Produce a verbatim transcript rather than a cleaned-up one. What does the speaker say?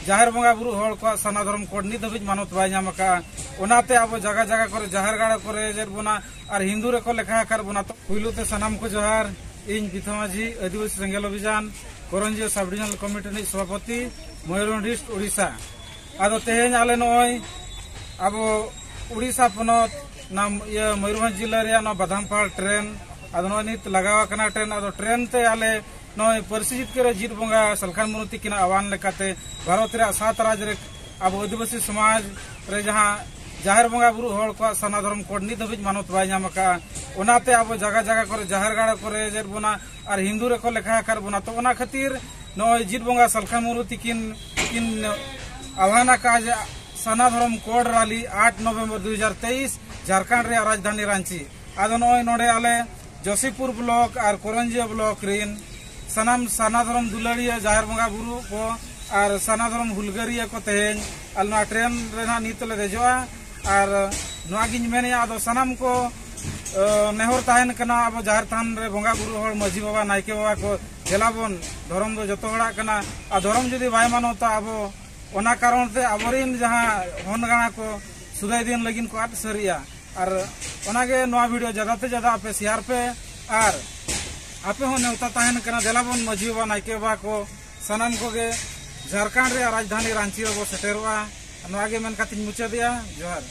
ᱡᱟᱦᱮᱨ ᱵᱚᱸᱜᱟ ᱵᱩᱨᱩ ᱦᱚᱲ ᱠᱚᱣᱟᱜ ᱥᱟᱨᱱᱟ ᱫᱷᱚᱨᱚᱢ ᱠᱳᱰ ᱱᱤᱛ ᱫᱷᱟᱹᱵᱤᱡ ᱢᱟᱱᱚᱛ ᱵᱟᱭ ᱧᱟᱢ ᱟᱠᱟᱫᱼᱟ᱾ ᱚᱱᱟᱛᱮ ᱟᱵᱚ ᱡᱟᱭᱜᱟ ᱡᱟᱭᱜᱟ ᱠᱚᱨᱮ ᱡᱟᱦᱮᱨ ᱜᱟᱲ ᱠᱚᱨᱮ ᱡᱮ ᱵᱚᱱᱟ ᱟᱨ ᱦᱤᱱᱫᱩ ᱨᱮᱠᱚ ᱞᱮᱠᱷᱟ ᱟᱠᱟᱫ ᱵᱚᱱᱟ᱾ ᱛᱚ ᱯᱩᱭᱞᱩ ᱛᱮ ᱥᱟᱱᱟᱢ ᱠᱚ ᱡᱚᱦᱟᱨ᱾ ᱤᱧ ᱯᱤᱛᱷᱟᱹ ᱢᱟᱹᱡᱷᱤ, ᱟᱹᱫᱤᱵᱟᱹᱥᱤ ᱥᱮᱸᱜᱮᱞ ᱚᱵᱷᱤᱡᱟᱱ, ᱠᱚᱨᱚᱧᱡᱤᱭᱟᱹ ᱥᱟᱵ ᱰᱤᱵᱷᱤᱡᱚᱱᱟᱞ ᱠᱚᱢᱤᱴᱤ ᱨᱤᱱᱤᱡ ᱥᱚᱵᱷᱟᱯᱚᱛᱤ, ᱢᱚᱭᱩᱨᱵᱷᱚᱸᱡᱽ ᱰᱤᱥᱴᱨᱤᱠᱴ, ᱳᱰᱤᱥᱟ᱾ ᱟᱫᱚ ᱛᱮᱦᱮᱧ ᱟᱞᱮ ᱱᱚᱜᱼᱚᱭ ᱟᱵᱚ ᱳᱰᱤᱥᱟ ᱯᱚᱱᱚᱛ ᱱᱟᱢ-, ᱤᱭᱟᱹ, ᱢᱚᱭᱩᱨᱵᱷᱚᱸᱡᱽ ᱡᱤᱞᱟᱹ ᱨᱮᱭᱟᱜ ᱱᱚᱣᱟ ᱵᱟᱫᱟᱢᱯᱟᱲ ᱴᱨᱮᱱ, ᱟᱫᱚ ᱱᱚᱜᱼᱚᱭ ᱱᱤᱛ ᱞᱟᱜᱟᱣ ᱟᱠᱟᱱᱟ ᱴᱨᱮᱱ᱾ ᱟᱫᱚ ᱴᱨᱮᱱ ᱛᱮ ᱟᱞᱮ ᱱᱚᱜᱼᱚᱭ ᱯᱟᱹᱨᱥᱤ ᱡᱤᱛᱠᱟᱹᱨ ᱨᱮ ᱡᱤᱛ ᱵᱚᱸᱜᱟ ᱥᱟᱞᱠᱷᱟᱱ ᱢᱩᱨᱢᱩ ᱛᱤᱠᱤᱱᱟᱜ ᱟᱦᱣᱟᱱ ᱞᱮᱠᱟᱛᱮ ᱵᱷᱟᱨᱚᱛ ᱨᱮᱭᱟᱜ ᱥᱟᱛ ᱨᱟᱡᱽ ᱨᱮ ᱟᱵᱚ ᱟᱹᱫᱤᱵᱟᱹᱥᱤ ᱥᱚᱢᱟᱡᱽ ᱨᱮ ᱡᱟᱦᱟᱸ ᱡᱟᱦᱮᱨ ᱵᱚᱸᱜᱟ ᱵᱩᱨᱩ ᱦᱚᱲ ᱠᱚᱣᱟᱜ ᱥᱟᱨᱱᱟ ᱫᱷᱚᱨᱚᱢ ᱠᱳᱰ ᱱᱤᱛ ᱫᱷᱟᱹᱵᱤᱡ ᱢᱟᱱᱚᱛ ᱵᱟᱭ ᱧᱟᱢ ᱟᱠᱟᱫᱼᱟ᱾ ᱚᱱᱟᱛᱮ ᱟᱵᱚ ᱡᱟᱭᱜᱟ ᱡᱟᱭᱜᱟ ᱠᱚᱨᱮ ᱡᱟᱦᱮᱨ ᱜᱟᱲ ᱠᱚᱨᱮ ᱡᱮ ᱵᱚᱱᱟ ᱟᱨ ᱦᱤᱱᱫᱩ ᱨᱮᱠᱚ ᱞᱮᱠᱷᱟ ᱟᱠᱟᱫ ᱵᱚᱱᱟ᱾ ᱛᱚ ᱚᱱᱟ ᱠᱷᱟᱹᱛᱤᱨ ᱱᱚᱜᱼᱚᱭ ᱡᱤᱛ ᱵᱚᱸᱜᱟ ᱥᱟᱞᱠᱷᱟᱱ ᱢᱩᱨᱢᱩ ᱛᱤᱠᱤᱱ ᱠᱤᱱ ᱟᱦᱣᱟᱱ ᱟᱠᱟᱫᱼᱟ ᱡᱮ ᱥᱟᱨᱱᱟ ᱫᱷᱚᱨᱚᱢ ᱠᱳᱰ ᱨᱟᱞᱤ ᱟᱴ ᱱᱚᱵᱷᱮᱢᱵᱚᱨ ᱫᱩ ᱦᱟᱡᱟᱨ ᱛᱮᱭᱤᱥ ᱡᱷᱟᱲᱠᱷᱚᱸᱰ ᱨᱮᱭᱟᱜ ᱨᱟᱡᱽᱫᱷᱟᱱᱤ ᱨᱟᱸᱪᱤ᱾ ᱟᱫᱚ ᱱᱚᱜᱼᱚᱭ ᱱᱚᱰᱮ ᱟᱞᱮ ᱡᱚᱥᱤᱯᱩᱨ ᱵᱞᱚᱠ ᱟᱨ ᱠᱚᱨᱚᱧᱡᱤᱭᱟᱹ ᱵᱞᱚᱠ ᱨᱤᱱ ᱥᱟᱱᱟᱢ ᱥᱟᱨᱱᱟ ᱫᱷᱚᱨᱚᱢ ᱫᱩᱞᱟᱹᱲᱤᱭᱟᱹ ᱡᱟᱦᱮᱨ ᱵᱚᱸᱜᱟ ᱵᱩᱨᱩ ᱠᱚ ᱟᱨ ᱥᱟᱨᱱᱟ ᱫᱷᱚᱨᱚᱢ ᱦᱩᱞᱜᱟᱹᱨᱤᱭᱟᱹ ᱠᱚ ᱛᱮᱦᱮᱧ ᱟᱞᱮ ᱱᱚᱣᱟ ᱴᱨᱮᱱ ᱨᱮ ᱱᱟᱦᱟᱜ ᱱᱤᱛ ᱞᱮ ᱫᱮᱡᱚᱜᱼᱟ᱾ ᱟᱨ ᱱᱚᱣᱟ ᱜᱤᱧ ᱢᱮᱱᱮᱜᱼᱟ, ᱟᱫᱚ ᱥᱟᱱᱟᱢ ᱠᱚ, ᱮ, ᱱᱮᱦᱚᱨ ᱛᱟᱦᱮᱱ ᱠᱟᱱᱟ, ᱟᱵᱚ ᱡᱟᱦᱮᱨ ᱛᱷᱟᱱ ᱨᱮ ᱵᱚᱸᱜᱟ ᱵᱩᱨᱩ ᱦᱚᱲ ᱢᱟᱹᱡᱷᱤ ᱵᱟᱵᱟ, ᱱᱟᱭᱠᱮ ᱵᱟᱵᱟ ᱠᱚ, ᱫᱮᱞᱟ ᱵᱚᱱ, ᱫᱷᱚᱨᱚᱢ ᱫᱚ ᱡᱚᱛᱚ ᱦᱚᱲᱟᱜ ᱠᱟᱱᱟ᱾ ᱟᱨ ᱫᱷᱚᱨᱚᱢ ᱡᱩᱫᱤ ᱵᱟᱭ ᱢᱟᱱᱚᱛᱟ, ᱟᱵᱚ ᱚᱱᱟ ᱠᱟᱨᱚᱱ ᱛᱮ ᱟᱵᱚᱨᱤᱱ ᱡᱟᱦᱟᱸ ᱦᱚᱱ ᱜᱟᱬᱟ ᱠᱚ ᱥᱩᱫᱟᱹᱭ ᱫᱤᱱ ᱞᱟᱹᱜᱤᱫ ᱠᱚ ᱟᱫ ᱥᱟᱹᱨᱤᱜᱼᱟ᱾ ᱟᱨ ᱚᱱᱟᱜᱮ ᱱᱚᱣᱟ ᱵᱷᱤᱰᱤᱭᱳ ᱡᱟᱫᱟ ᱛᱮ ᱡᱟᱫᱟ ᱟᱯᱮ ᱥᱮᱭᱟᱨ ᱯᱮ᱾ ᱟᱨ ᱟᱯᱮ ᱦᱚᱸ ᱱᱮᱣᱛᱟ ᱛᱟᱦᱮᱱ ᱠᱟᱱᱟ, ᱫᱮᱞᱟ ᱵᱚᱱ ᱢᱟᱹᱡᱷᱤ ᱵᱟᱵᱟ, ᱱᱟᱭᱠᱮ ᱵᱟᱵᱟ ᱠᱚ, ᱥᱟᱱᱟᱢ ᱠᱚᱜᱮ ᱡᱷᱟᱲᱠᱷᱚᱸᱰ ᱨᱮᱭᱟᱜ ᱨᱟᱡᱽᱫᱷᱟᱱᱤ ᱨᱟᱸᱪᱤ ᱨᱮᱵᱚ ᱥᱮᱴᱮᱨᱚᱜᱼᱟ᱾ ᱱᱚᱣᱟ ᱜᱮ ᱢᱮᱱ ᱠᱟᱛᱮᱧ ᱢᱩᱪᱟᱹᱫᱮᱜᱼᱟ᱾ ᱡᱚᱦᱟᱨ᱾